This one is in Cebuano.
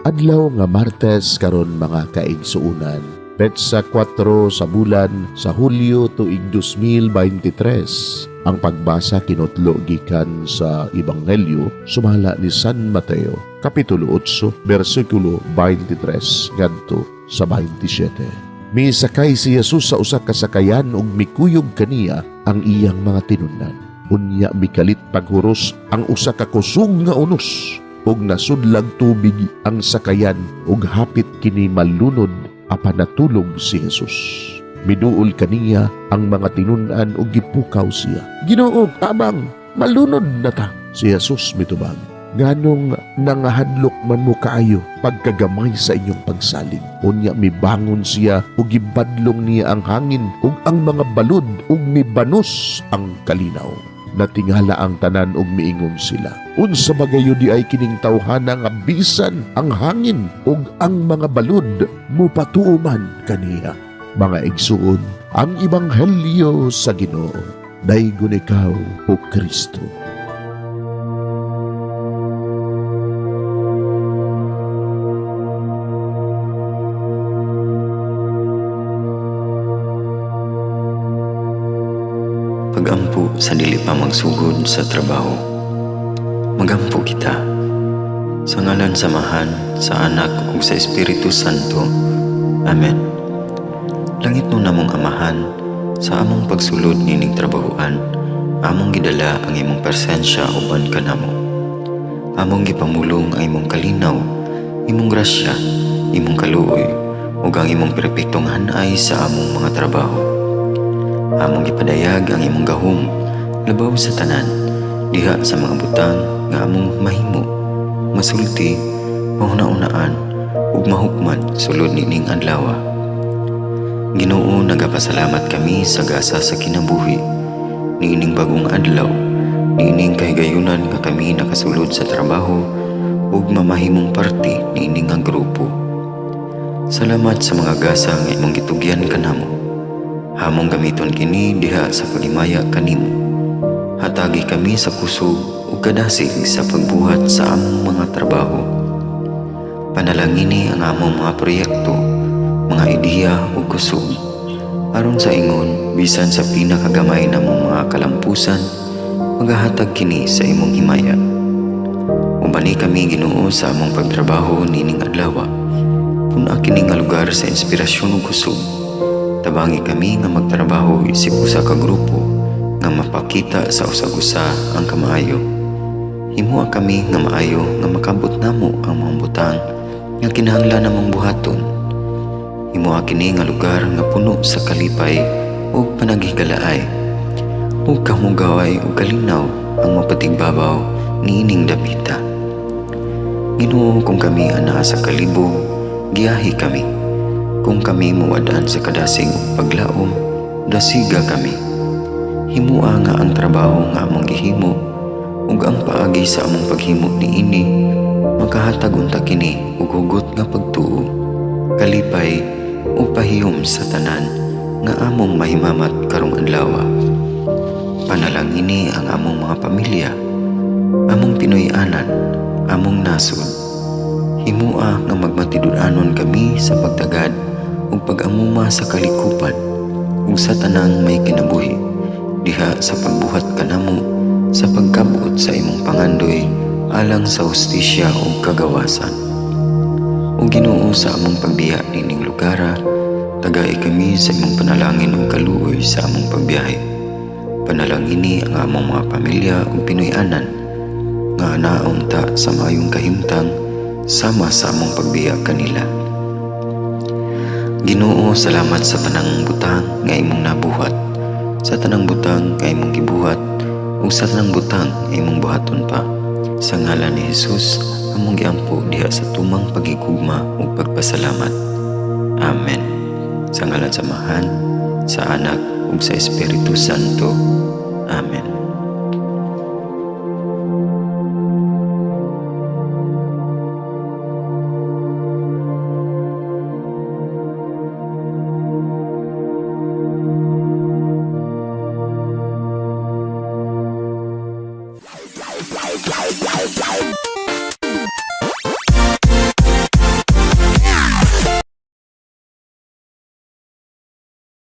Adlaw nga Martes karon, mga kaigsuunan. Petsa 4 sa bulan sa Hulyo, tuig 2023. Ang pagbasa kinutlo gikan sa Ebanghelyo sumala ni San Mateo, Kapitulo 8, bersikulo 23 ngadto sa 27. Misakay si Jesus sa usa ka sakayan ug mikuyog kaniya ang iyang mga tinun-an. Unya mikalit paghuros ang usa ka kusog nga unos ug nasudlag tubig ang sakayan ug hapit kini malunod, apan natulog si Jesus. Miduol kaniya ang mga tinun-an ug gipukaw siya. "Ginoo, tabang, malunod na ta." Si Jesus mitubag, "Nganong nangahadlok man mo kaayo, pagkagamay sa inyong pagsalig?" Unya mibangon siya ug gibadlong niya ang hangin ug ang mga balud ug mibanos ang kalinaw. Natingala ang tanan ug miingon sila, "Unsa ba gayud diay kining tawhana nga bisan ang hangin ug ang mga balud mupatuo man kaniya?" Mga igsuon, ang ebanghelyo sa Ginoo. Daygon ikaw, o Kristo. Pagampo sa dili pa magsugod sa trabaho. Magampo kita. Sa ngalan sa Amahan, sa Anak ug sa Espiritu Santo. Amen. Langitnon namong Amahan, sa among pagsulod nining trabahoan, among gidala ang imong presensya uban kanamo. Among gipamulong ang imong kalinaw, imong grasya, imong kaluoy, ug ang imong perpektong hanay sa among mga trabaho. Among gipadayag ang imong gahom labaw sa tanan diha sa mga butang nga among mahimo, masulti, mahuna-unaan ug mahukman sulod nining adlaw. Ginoo, nagapasalamat kami sa gasa sa kinabuhi niining bagong adlaw, niining kahigayunan nga kami nakasulod sa trabaho ug mamahimong parte niini nga grupo. Salamat sa mga gasa nga imong gitugyan kanamo. Among gamiton kini diha sa paghimaya kanimo. Hatagi kami sa kusog ug kadasig sa pagbuhat sa among mga trabaho. Panalangini ang among mga proyekto, mga ideya ug kusog. Aron sa ingon, bisan sa pinakagamay namong mga kalampusan, magahatag kini sa imong himaya. Ubani kami, Ginoo, sa among pagtrabaho nining adlaw. Pun-a kini nga lugar sa inspirasyon ug kusog. Tabangi kami nga magtrabaho isip usa ka grupo nga mapakita sa usag-usa ang kamaayo. Himoa kami nga maayo nga makabot namo ang mga butang nga kinahanglan namong buhaton. Himoa kini nga lugar nga puno sa kalipay ug panaghigalaay. Ug kahugaway ug kalinaw ang mapatigbabaw niining dapita. Ginoo, kung kami anaa sa kalibog, giyahi kami. Kung kami muwad-an sa kadasig ug paglaom, dasiga kami. Himoa nga ang trabaho nga among gihimo ug ang paagi sa among paghimo niini makahatag unta kini og hugot nga pagtuo, kalipay ug pahiyom sa tanan nga among mahimamat karong adlaw. Panalangini ang among mga pamilya, among Pinoy-anan, among nasod. Himoa nga magmatinud-anon kami sa pagtagad ug pag-amuma sa kalikupan ug sa tanang may kinabuhi diha sa pagbuhat kanamo sa pagkabot sa imong pangandoy alang sa hustisya ug kagawasan. O Ginoo, sa among pagbiya nining lugara, tagai kami sa imong panalangin ug kaluoy sa among pagbiyahe. Panalangini ang among mga pamilya ug Pinoy-anan nga anaon ta sa maayong kahimtang sama sa among pagbiya kanila. Ginoo, salamat sa tanang butang nga imong nabuhat, sa tanang butang nga imong gibuhat, ug sa tanang butang nga imong buhaton pa. Sa ngalan ni Jesus, among giampo diha sa tumang paghigugma ug pagpasalamat. Amen. Sa ngalan sa Amahan, sa Anak ug sa Espiritu Santo. Amen.